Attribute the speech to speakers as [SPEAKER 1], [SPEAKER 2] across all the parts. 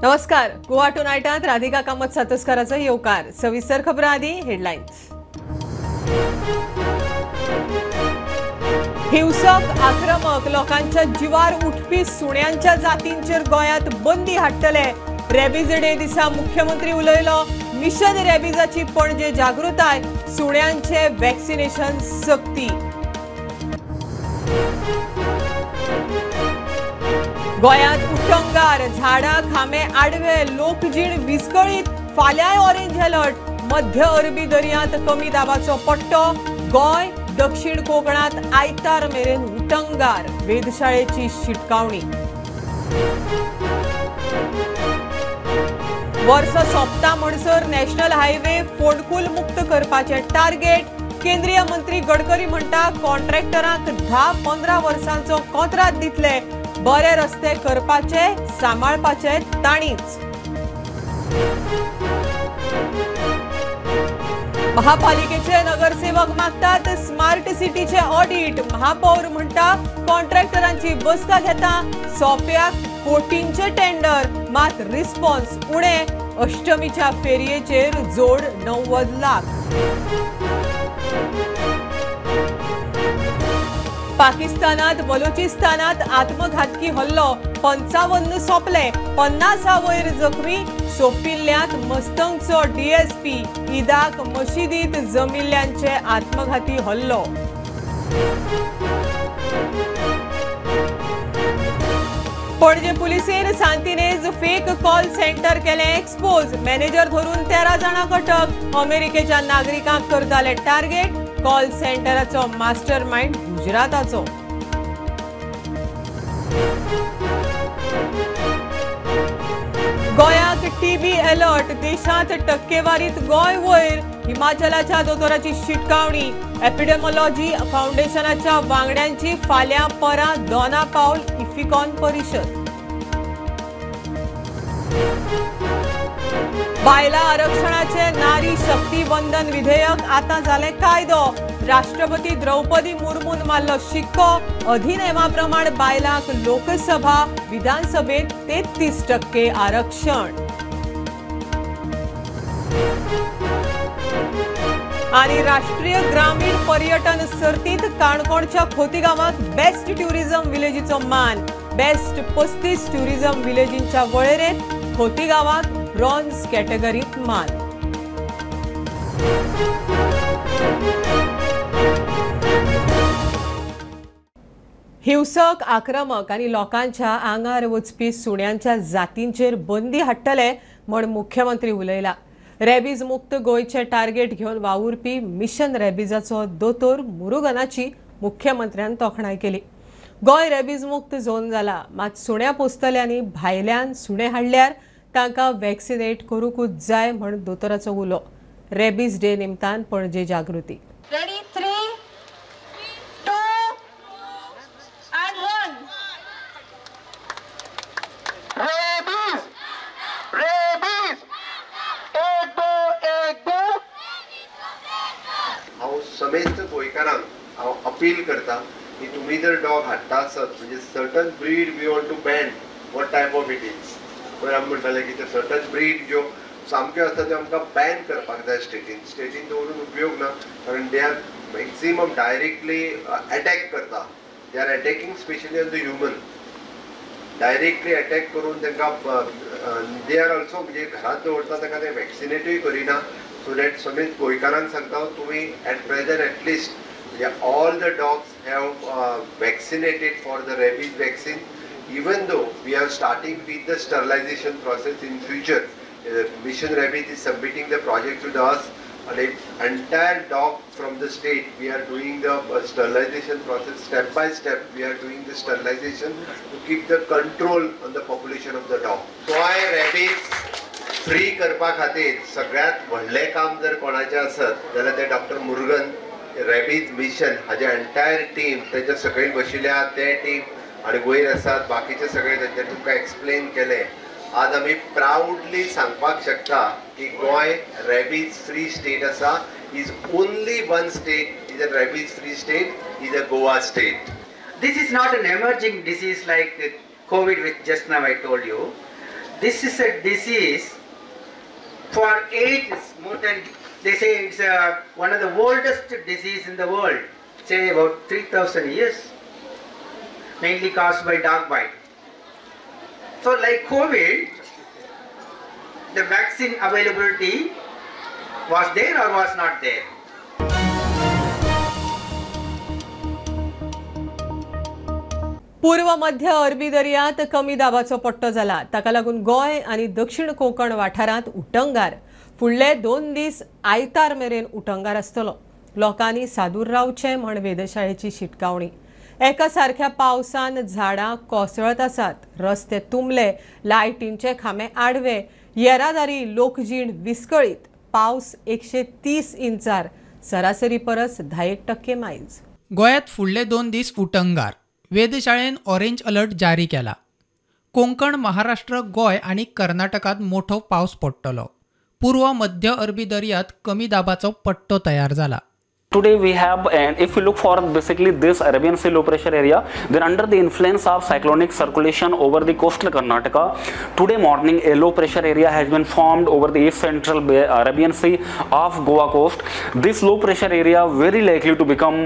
[SPEAKER 1] नमस्कार, गोवा टुनायटांत राधिका कामत सातस्काराचो येवकार। सविस्तर खबरां आदी हेडलायन्स। हिंसक आक्रमक लोकांच्या जिवार उठपी सुण्यांच्या जातींचेर गोंयांत बंदी हाडटले। रेबीज डे दिसा मुख्यमंत्री उलयलो। मिशन रेबीजाची पणजे जागृताय, सुण्यांचे वॅक्सिनेशन सक्ती। गोंयांत उटंगार, झाडां खांबे आडवे, लोकजीण विस्कळीत। फाल्यांय ऑरेंज अलर्ट। मध्य अरबी दर्यांत कमी दाबाचो पट्टो। गोंय दक्षिण कोकणात आयतार मेरेन उटंगार, वेधशाळेची शिटकावणी। वर्स सोंपता म्हणसर नॅशनल हायवे फोंडकूल मुक्त करपाचें टार्गेट। केंद्रीय मंत्री गडकरी म्हणटा कॉन्ट्रॅक्टरांक 10-15 वर्सांचो कोंत्राद दितले। बरे रस्ते करपाचे, सांबाळपाचे ताणीच। महापालिकेचे नगरसेवक मागतात स्मार्ट सिटीचे ऑडिट। महापौर म्हणटा कॉन्ट्रॅक्टरांची बसका घेता, सोप्याक कोटींचे टेंडर, मात रिस्पॉन्स उणे। अष्टमीच्या फेरयेचेर जोड 90 लाख। पाकिस्तानात बलोचिस्तानात आत्मघातकी हल्लो, 55 सोंपले, 50 वयर जखमी। सोंपिल्ल्यांत मस्तंगचो डीएसपी, ईदाक मशिदीत जमिल्ल्यांचे आत्मघाती हल्लो। पणजे पुलिसेन सांतिनेज फेक कॉल सेंटर केलें एक्सपोज। मॅनेजर धरून 13 जाणां अटक। अमेरिकेच्या नागरिकांक करताले टार्गेट। कॉल सेंटराचो मास्टर माइंड गुजराताचो। गोंयांत टीबी अलर्ट। देशांत टक्केवारीत गोंय वयर। हिमाचलाच्या दोतोराची शिटकावणी। एपिडेमॉलॉजी फावंडेशनाच्या वांगड्यांची फाल्यां परां दोना पावल इफिकॉन परिशद। बायलां आरक्षणाचे नारी शक्ती वंदन विधेयक आतां जालें कायदो। राष्ट्रपती द्रौपदी मुर्मून मारलो शिक्को। अधिनेमा प्रमाण बायलांक लोकसभा विधानसभेत 33% आरक्षण। आनी राष्ट्रीय ग्रामीण पर्यटन सर्तीत काणकोणच्या खोतीगांवाक बेस्ट ट्युरिझम विलेजीचो मान। बेस्ट 35 ट्युरिझम विलेजींच्या वळेरेंत खोतीगांवाक ब्रॉन्झ कॅटेगरीत मान। हिंसक आक्रमक आनी लोकांच्या आंगार वचपी सुण्यांच्या जातींचेर बंदी हाडटले म्हण मुख्यमंत्री उलयला। रेबीज मुक्त गोंयचें टार्गेट घेवन वावुरपी मिशन रेबीजाचो दोतोर मुरुगनाची मुख्यमंत्र्यान तोखणाय केली। गोंय रेबीज मुक्त झोन जाला, मात सुण्या पोसतल्यांनी भायल्यान सुणे हाडल्यार तांकां वॅक्सिनेट करूंकूच जाय म्हण दोतोराचो उलो। रेबीज डे निमतान पणजे जागृती।
[SPEAKER 2] Ready, 3, 2 and 1.
[SPEAKER 3] Rabies, rabies, 1 2 1 2। हांव समेस्त गोंयकारांक हांव अपील करता की तुमी जर डॉग हाडटा आसत म्हणजे certain breed we want to ban, what type of it is. पयर आमी म्हणटाले की ते सर्टन ब्रीड ज्यो सामक्यो आसता त्यो आमकां बॅन करपाक जाय स्टेटीन। स्टेटीन दवरून उपयोग ना, कारण they are maximum directly attack करता। They are attacking specially on the human, directly attack करून तांकां they are also म्हणजे घरांत दवरता तांकां ते वॅक्सिनेटूय करिना। सो that समेत गोंयकारांक सांगता तुमी एट प्रेजंट एटलिस्ट म्हणजे all the dogs have vaccinated for the rabies vaccine. Even though we are starting with the sterilization process in future, Mission Rabies is submitting the project to us, and if entire dog from the state we are doing the sterilization process step by step. We are doing the sterilization to keep the control on the population of the dog. Goa rabies free करपा खातीर सगळ्यात व्हडलें काम जर कोणाचें आसत जाल्यार ते डॉक्टर मुरुगन रेबीज मिशन हाजे एंटायर टीम, तेच्या सकयल बशिल्ल्या ते टीम आनी वयर आसात बाकीचे सगळे तांच्यानी तुमकां एक्सप्लेन केलें। आज आमी प्रावडली सांगपाक शकता की गोंय रेबीज फ्री स्टेट आसा। Is only one state is a rabies free state, is a Goa state.
[SPEAKER 4] This is not an emerging disease like COVID which just now I told you. This is a disease for ages, more than they say it's one of the oldest disease in the world, say about 3,000 years, mainly caused by dog bite. So like COVID, the vaccine availability was there or was not there?
[SPEAKER 1] पूर्व मध्य अरबी दर्यांत कमी दाबाचो पट्टो जाला. ताका लागून गोंय आनी दक्षिण कोंकण वाठारांत उटंगार. फुडले 2 दीस आयतार मेरेन उटंगार आसतलो. लोकांनी सादूर रावचें म्हण वेधशाळेची शिटकावणी. एका सारक्या पावसान झाडां कोसळत आसात, रस्ते तुंबले, लायटींचे खांबे आडवे, येरादारी लोकजीण विस्कळीत. पावस 130 इंचार, सरासरी परस 10% मायज.
[SPEAKER 5] गोंयांत फुडले 2 दीस उटंगार. वेधशाळेन ऑरेंज अलर्ट जारी केला. कोंकण, महाराष्ट्र, गोंय आनी कर्नाटकांत मोठो पावस पडटलो. पूर्व मध्य अरबी दर्यांत कमी दाबाचो पट्टो तयार जाला.
[SPEAKER 6] Today we have, and if you look for basically this Arabian Sea low pressure area, then under the influence of cyclonic circulation over the coastal Karnataka, today morning a low pressure area has been formed over the east central Arabian Sea off Goa coast. This low pressure area very likely to become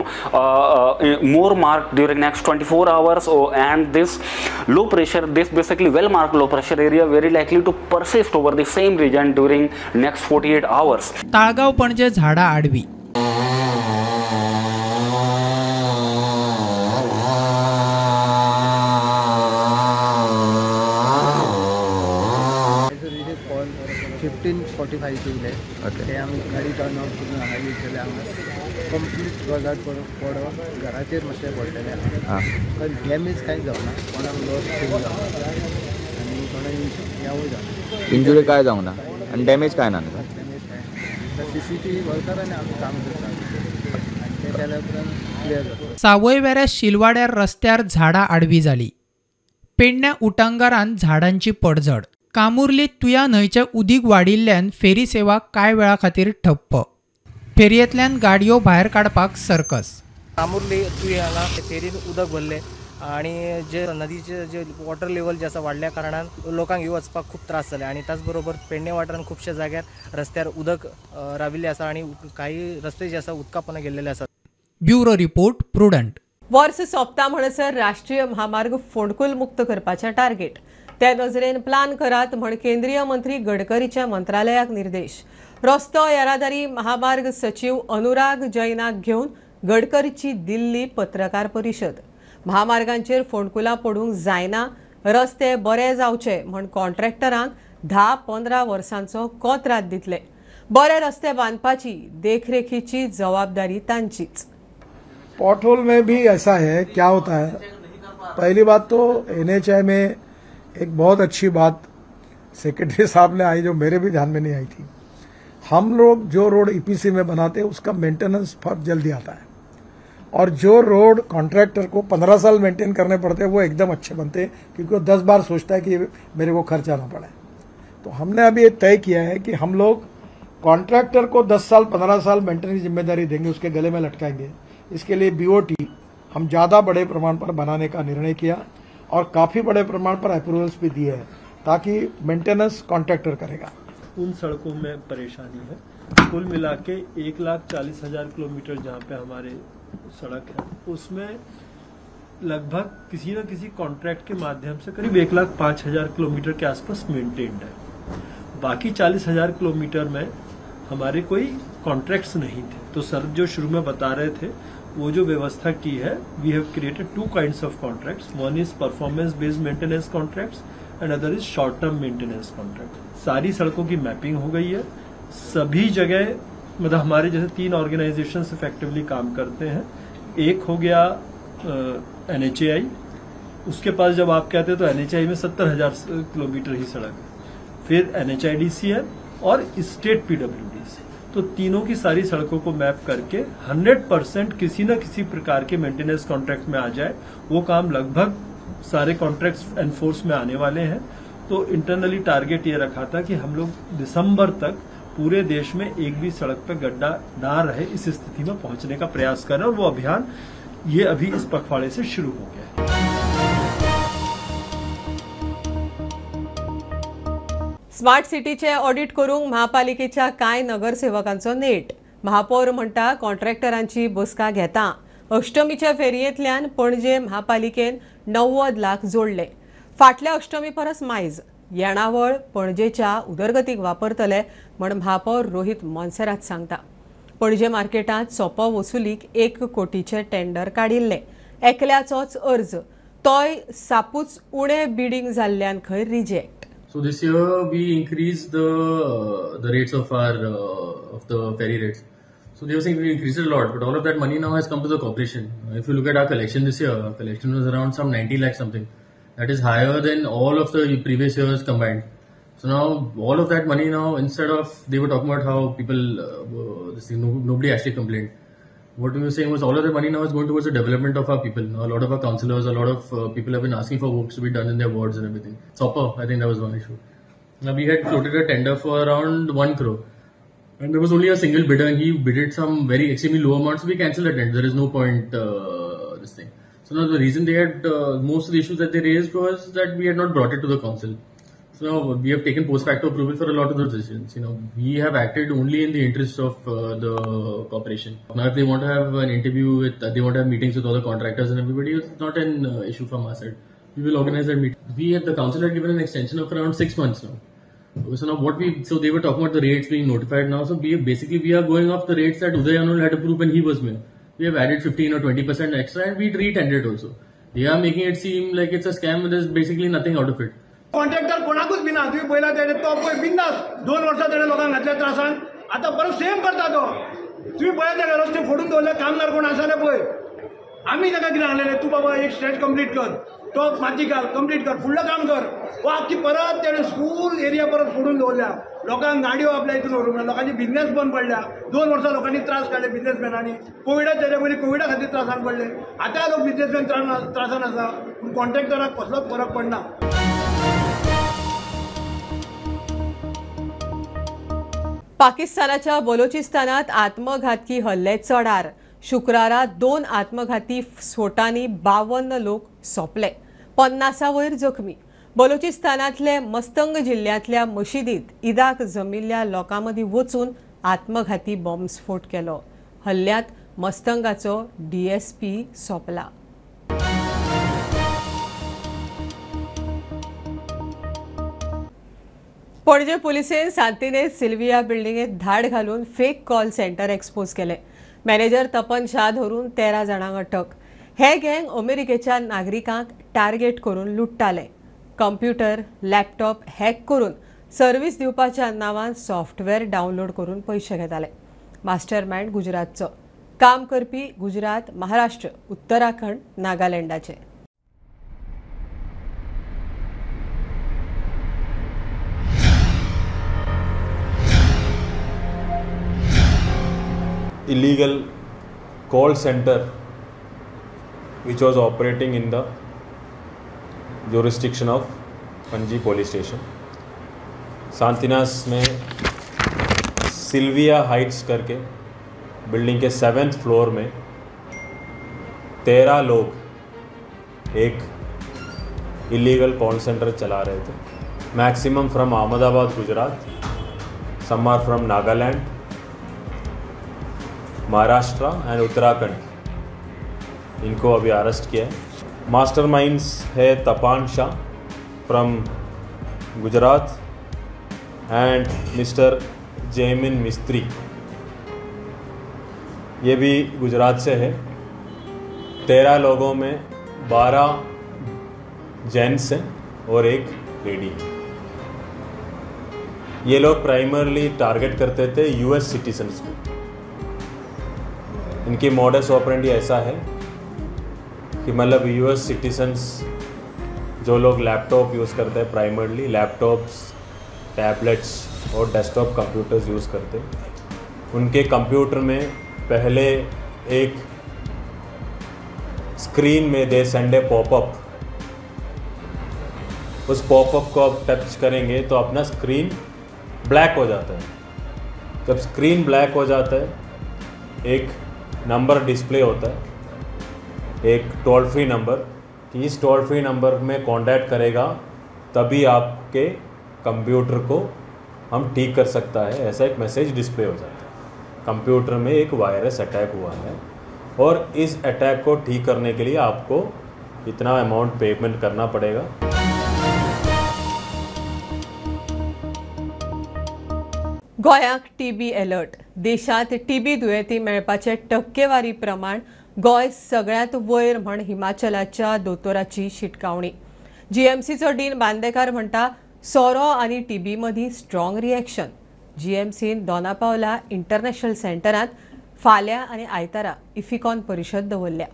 [SPEAKER 6] more marked during next 24 hours, and this low pressure, this basically well marked low pressure area very likely to persist over the same region during next 48 hours.
[SPEAKER 5] Talgaon Panaji झाडा आडवी.
[SPEAKER 7] Call 15:45 येयले ते आमी गाडी turn out करून हांगा येयले. हांगा कंप्लीट गजाल पडोन घराचेर मातशें पडलेलें आहा. डॅमेज कांय जावना, कोणाक लॉस जावना आनी कोणाक यावूय जावना,
[SPEAKER 8] इंजुरी कांय जावंक ना आनी डॅमेज कांय ना.
[SPEAKER 7] डॅमेज कांय ना. CCTV वर्करांनी आमी काम करता आनी ते केल्या उपरांत क्लियर जाता.
[SPEAKER 5] सावयवेऱ्या शिलवाड्यार रस्त्यार झाडां आडवी जाली. पेडण्या उटंगारान झाडांची पडझड. कामुर्ली तुया न्हंयचें उदीक वाडिल्ल्यान फेरी सेवा कांय वेळा खातीर ठप्प. फेरयेंतल्यान गाडयो भायर काडपाक सर्कस.
[SPEAKER 9] कामुर्ली तुया हांगा फेरीन उदक भरलें आनी जे नदीचे जे वॉटर लेवल जे आसा वाडल्या कारणान लोकांक यो वचपाक खूब त्रास जाले आनी त्याच बरोबर पेडणे वाठारांत खुबश्या जाग्यार रस्त्यार उदक राविल्लें आसा आनी काही रस्ते जे आसा उदका पोंदा गेल्लेले आसात.
[SPEAKER 5] Bureau report, Prudent.
[SPEAKER 1] वर्स सोंपता म्हणसर राष्ट्रीय म्हामार्ग फोंडकुल मुक्त करपाचें टार्गेट. त्या नजरेन प्लान करात म्हण केंद्रीय मंत्री गडकरीच्या मंत्रालयाक निर्देश. रस्तो येरादारी महामार्ग सचिव अनुराग जैनाक घेवन गडकरीची दिल्ली पत्रकार परिशद. म्हामार्गांचेर फोंडकुलां पडूंक जायना, रस्ते बरे जावचे म्हण कॉन्ट्रॅक्टरांक 10-15 वर्सांचो कोंत्राद दितले. बरे रस्ते बांदपाची देखरेखीची जबाबदारी तांचीच.
[SPEAKER 10] पॉटहोल में भी ऐसा है, क्या होता है, पहली बात तो एनएचआई में एक बहुत अच्छी बात सेक्रेटरी साहब ने आई जो मेरे भी ध्यान में नहीं आई थी. हम लोग जो रोड ईपीसी में बनाते हैं उसका मेंटेनेंस बहुत जल्दी आता है और जो रोड कॉन्ट्रैक्टर को 15 साल मेंटेन करने पड़ते हैं वो एकदम अच्छे बनते हैं, क्योंकि वो 10 बार सोचता है कि मेरे को खर्चा ना पड़े. तो हमने अभी ये तय किया है कि हम लोग कॉन्ट्रैक्टर को 10 साल 15 साल मेंटेनेंस की जिम्मेदारी देंगे, उसके गले में लटकाएंगे. इसके लिए बीओटी हम ज़्यादा बड़े प्रमाण पर बनाने का निर्णय किया और काफ़ी बड़े प्रमाण पर अप्रूवल्स भी दिए हैं ताकि मेंटेनेंस कॉन्ट्रैक्टर करेगा.
[SPEAKER 11] उन सड़कों में परेशानी है. कुल मिला के 1,40,000 किलोमीटर जहाँ पे हमारे सड़क है उसमें लगभग किसी न किसी कॉन्ट्रैक्ट के माध्यम से करीब 1,05,000 किलोमीटर के आसपास मेंटेन्ड है. बाकी 40,000 किलोमीटर में हमारे कोई कॉन्ट्रैक्ट्स नहीं थे. तो सर जो शुरू में बता रहे थे वो जो व्यवस्था की है, we have created 2 kinds of contracts. One is performance based maintenance contracts and other is short term maintenance contract. सारी सड़कों की मैपिंग हो गई है सभी जगह. मतलब हमारे जैसे 3 ऑर्गेनाइजेशंस इफेक्टिवली काम करते हैं. एक हो गया एनएचएआई, उसके पास जब आप कहते हैं तो एनएचआई में 70,000 किलोमीटर ही सड़क है. फिर एनएचआईडीसी है और स्टेट पीडब्ल्यूडीसी. तो तीनों की सारी सड़कों को मैप करके 100% किसी न किसी प्रकार के मेंटेनेंस कॉन्ट्रैक्ट में आ जाए, वो काम लगभग सारे कॉन्ट्रैक्ट्स एनफोर्स में आने वाले हैं. तो इंटरनली टारगेट ये रखा था कि हम लोग दिसंबर तक पूरे देश में एक भी सड़क पर गड्ढा ना रहे, इस स्थिति में पहुंचने का प्रयास कर रहे हैं और वो अभियान ये अभी इस पखवाड़े से शुरू हो गया है.
[SPEAKER 1] स्मार्ट सिटीचे ऑडिट करूंक म्हापालिकेच्या कांय नगरसेवकांचो नेट. महापौर म्हणटा कॉन्ट्रॅक्टरांची बसका घेता. अष्टमीच्या फेरयेंतल्यान पणजे म्हापालिकेन 90 लाख जोडले. फाटल्या अष्टमी परस मायज. येणावळ पणजेच्या उदरगतीक वापरतले म्हण महापौर रोहित मोन्सेरात सांगता. पणजे मार्केटांत सोपो वसुलीक 1 कोटीचे टेंडर काडिल्ले. एकल्याचोच अर्ज, तोय सापूच उणे बिडींग जाल्ल्यान खंय reject.
[SPEAKER 12] So this year we increased the rates of our of the ferry rates. So they were saying we increased it a lot, but all of that money now has come to the corporation. If you look at our collection this year, our collection was around some 90 lakh something. That is higher than all of the previous years combined. So now all of that money now, instead of, they were talking about how people, nobody actually complained. What we were saying was all of the money now is going towards the development of our people. Now, a lot of our councillors, a lot of people have been asking for works to be done in their wards and everything. Soppa, I think that was one issue. Now we had floated a tender for around 1 crore. And there was only a single bidder and he bidded some very extremely low amount, so we cancelled the tender. There is no point this thing. So now the reason they had, most of the issues that they raised was that we had not brought it to the council. So now we have taken post facto approval for a lot of those decisions. You know, we have acted only in the interest of the corporation. Now if they want to have an interview with, they want to have meetings with all the contractors and everybody, it's not an issue from our side. We will organize that meeting. We at the council had given an extension of around 6 months now. So now what we, so they were talking about the rates being notified now. So we basically, we are going off the rates that Uday Anul had approved when he was mayor. We have added 15 or 20% extra and we re-tendered also. They are making it seem like it's a scam and there's basically nothing out of it.
[SPEAKER 13] Contractor कोणाकूच बिना तुम्ही पयला तेणे तो पळय बिंदास 2 वर्सां तेणे लोकांक घातल्या त्रासान, आतां परत सेम करता तो. तुम्ही पळय तेका रस्ते फोडून दवरले, कामदार कोण आसा जाल्यार पळय. आमी ताका कितें सांगलेलें, तूं बाबा एक स्ट्रेच कंप्लीट कर, तो माती घाल कंप्लीट कर, फुडलो काम कर. हो आख्खी परत तेणे स्कूल एरिया परत फोडून दवरल्या, लोकांक गाडयो आपल्या हितून व्हरूंक ना, लोकांची बिजनेस बंद पडल्या. 2 वर्सां लोकांनी त्रास काडले बिजनेसमॅनांनी. कोविडा तेच्या पयलीं कोविडा खातीर त्रासान पडले, आतां लोक बिजनेसमॅन त्रासान आसा, पूण कॉन्ट्रॅक्टराक कसलोच फरक पडना.
[SPEAKER 1] पाकिस्तानाच्या बलोचिस्तानात आत्मघातकी हल्ले चडार. शुक्रारा 2 आत्मघाती स्फोटांनी 52 लोक सोंपले, 50 वयर जखमी. बलोचिस्तानांतले मस्तंग जिल्ल्यांतल्या मशिदींत ईदाक जमिल्ल्या लोकां मदीं वचून आत्मघाती बॉम्बस्फोट केलो. हल्ल्यांत मस्तंगाचो डीएसपी सोंपला. पणजे पुलिसेन सांतिनेज सिल्विया बिल्डिंगेत धाड घालून फेक कॉल सेंटर एक्सपोज केले. मॅनेजर तपन शाह धरून 13 जाणांक अटक. हे गँग अमेरिकेच्या नागरिकांक टार्गेट करून लुट्टाले. कंप्युटर, लॅपटॉप हॅक करून सर्व्हिस दिवपाच्या नांवान सॉफ्टवेअर डावनलोड करून पयशे घेताले. मास्टरमाइंड गुजरातचो, काम करपी गुजरात, महाराष्ट्र, उत्तराखंड, नागालँडाचे.
[SPEAKER 14] Illegal call center which was operating in the jurisdiction of Panaji police station. Santinez में सिल्विया हाइट्स करके बिल्डिंग के 7th floor में 13 लोग एक इलीगल कॉल सेंटर चला रहे थे. Maximum from Ahmedabad, Gujarat, some are from Nagaland, Maharashtra and Uttarakhand. इनको अभी arrest किया है. मास्टरमाइंड्स है Tapan Shah from Gujarat and mister Jaimin Mistry, ये भी गुजरात से है. 13 लोगों में 12 जेंट्स हैं और 1 लेडी. ये लोग प्राइमरली टारगेट करते थे यूएस सिटीजन्स को. इनकी मॉडस ऑपरेंडी ऐसा है कि मतलब यूएस सिटीजन्स जो लोग लैपटॉप यूज़ करते हैं, प्राइमरली लैपटॉप्स, टैबलेट्स और डेस्कटॉप कंप्यूटर्स यूज़ करते हैं, उनके कंप्यूटर में पहले एक स्क्रीन में they send a popup. उस पॉपअप को आप टच करेंगे तो अपना स्क्रीन ब्लैक हो जाता है. जब स्क्रीन ब्लैक हो जाता है, एक नंबर डिस्प्ले होता है, एक टोल फ्री नंबर, कि इस टोल फ्री नंबर में कांटेक्ट करेगा तभी आपके कंप्यूटर को हम ठीक कर सकता है, ऐसा एक मैसेज डिस्प्ले हो जाता है। कंप्यूटर में एक वायरस अटैक हुआ है और इस अटैक को ठीक करने के लिए आपको इतना अमाउंट पेमेंट करना पड़ेगा।
[SPEAKER 1] गोंयाक टीबी अलर्ट। देशांत टीबी दुयेंती मेळपाचे टक्केवारी प्रमाण गोंय सगळ्यांत वयर म्हण हिमाचलाच्या दोतोराची शिटकावणी। जीएमसीचो डीन बांदेकार म्हणटा सोरो आनी टीबी मदीं स्ट्रॉंग रिएक्शन। जीएमसीन दोनापावला इंटरनॅशनल सेंटरांत फाल्यां आनी आयतारा इफिकॉन परिशद दवरल्या।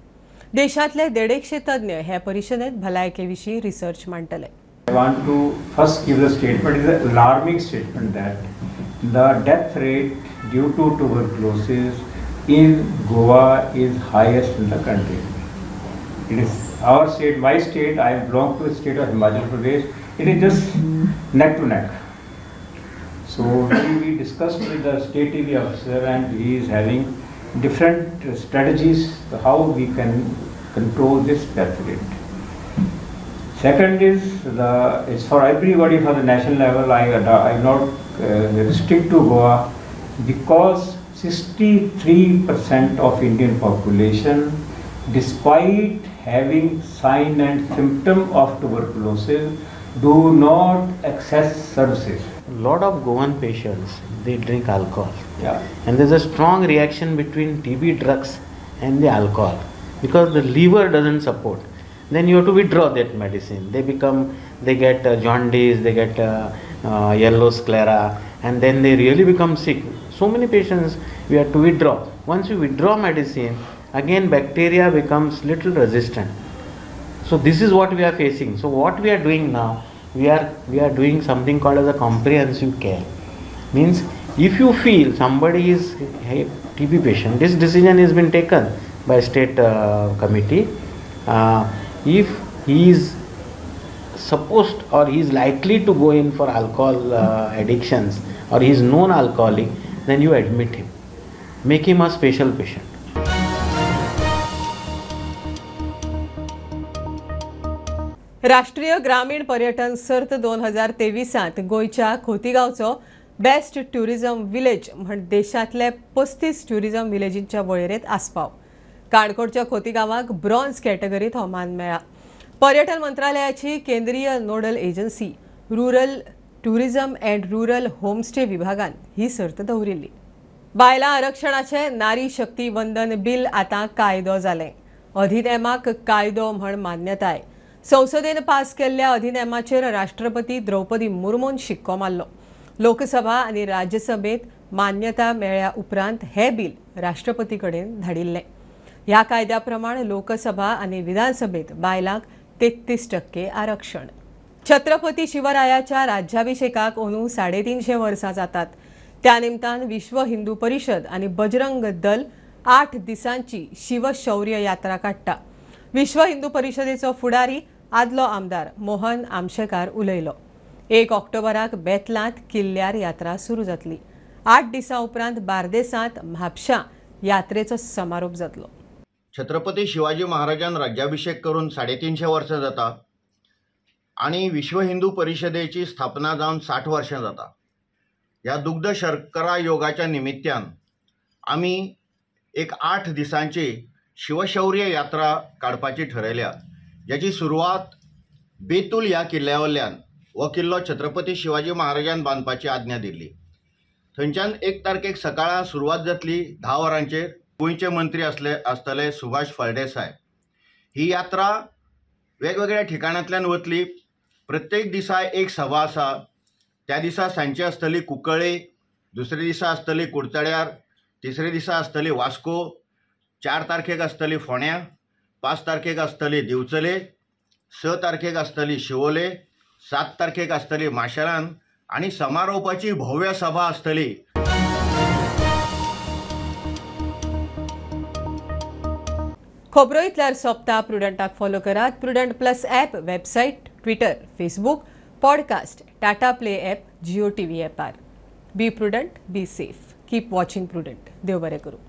[SPEAKER 1] देशांतले 150 तज्ञ हे परिशदेंत भलायके विशीं research मांडटले।
[SPEAKER 15] I want to first give the statement, is an alarming statement that the death rate due to tuberculosis in Goa is highest in the country. It is our state, my state, I belong to the state of Himachal Pradesh, it is just neck to neck. So we discussed with the state TB officer and he is having different strategies how we can control this death rate. Second is, it's for everybody for the national level. I am not restrict to Goa because 63% of Indian population, despite having sign and symptom of tuberculosis, do not access services.
[SPEAKER 16] A lot of Goan patients, they drink alcohol.
[SPEAKER 15] Yeah.
[SPEAKER 16] And there's a strong reaction between TB drugs and the alcohol because the liver doesn't support. Then you have to withdraw that medicine. They get jaundice, they get yellow sclera, and then they really become sick. So many patients we have to withdraw. Once you withdraw medicine, again bacteria becomes little resistant. So this is what we are facing. So what we are doing now, we are doing something called as a comprehensive care. Means if you feel somebody is a TB patient, this decision has been taken by state committee. If he is supposed or he is likely to go in for alcohol addictions or he is known alcoholic, then you admit him, make him a special patient.
[SPEAKER 1] राष्ट्रीय ग्रामीण पर्यटन सर्त 2023 गोंयच्या खोतीगांवचो best tourism village म्हण देशांतले 35 tourism विलेजींच्या वळेरेंत आस्पाव। काणकोणच्या खोतीगांवाक ब्रॉन्झ कॅटेगरीत हो मान मेळ्ळा। पर्यटन मंत्रालयाची केंद्रीय nodal agency rural tourism and rural homestay विभागान ही सर्त दवरिल्ली। बायलां आरक्षणाचे नारी शक्ती वंदन बिल आतां कायदो जालें। अधिनेमाक कायदो म्हण मान्यताय। संसदेन पास केल्ल्या अधिनेमाचेर राष्ट्रपती द्रौपदी मुर्मून शिक्को मारलो। लोकसभा आनी राज्यसभेत मान्यता मेळ्ळ्या उपरांत हे बिल राष्ट्रपती कडेन धाडिल्लें। ह्या कायद्या प्रमाण लोकसभा आनी विधानसभेत बायलांक 33% आरक्षण। छत्रपती शिवरायाच्या राज्याभिषेकाक अंदू 350 वर्सां जातात। त्या निमतान विश्व हिंदू परिषद आनी बजरंग दल 8 दिसांची शिवशौर्य यात्रा काडटा। विश्व हिंदू परिषदेचो फुडारी आदलो आमदार मोहन आमशेकार उलयलो। 1 ऑक्टोबराक बेतलांत किल्ल्यार यात्रा सुरू जातली। 8 दिसां उपरांत बार्देसांत म्हापशां यात्रेचो समारोप जातलो।
[SPEAKER 17] छत्रपती शिवाजी महाराजान राज्याभिषेक करून 350 वर्सां जाता आनी विश्व हिंदू परिषदेची स्थापना जावन 60 वर्सां जाता। ह्या दुग्ध शर्करा योगाच्या निमित्यान आमी एक 8 दिसांची शिवशौर्य यात्रा काडपाची ठरयल्या, ज्याची सुरवात बेतूल ह्या किल्ल्या वयल्यान। हो किल्लो छत्रपती शिवाजी महाराजान बांदपाची आज्ञा दिल्ली। थंयच्यान 1 तारखेक सकाळां सुरवात जातली 10 वरांचेर। गोंयचे मंत्री आसतले सुभाष फळदेसाय। ही यात्रा वेगवेगळ्या ठिकाणांतल्यान वतली। प्रत्येक दिसा एक सभा आसा। त्या दिसा सांजची आसतली कुंकळ्ळे, दुसरे दिसा आसतली कुडतड्यार, तिसरे दिसा आसतली वास्को, 4 तारखेक आसतली फोंड्या, 5 तारखेक आसतली दिवचले, 6 तारखेक आसतली शिवोले, 7 तारखेक आसतली माशेलान आनी समारोपाची भव्य सभा आसतली।
[SPEAKER 1] खबरो इतल्यार सोंपता। प्रुडंटाक फॉलो करात Prudent plus app, website, Twitter, Facebook, podcast, Tata Play app, Jio TV ऍपार। Be prudent, be safe, keep watching Prudent. देव बरें करूं।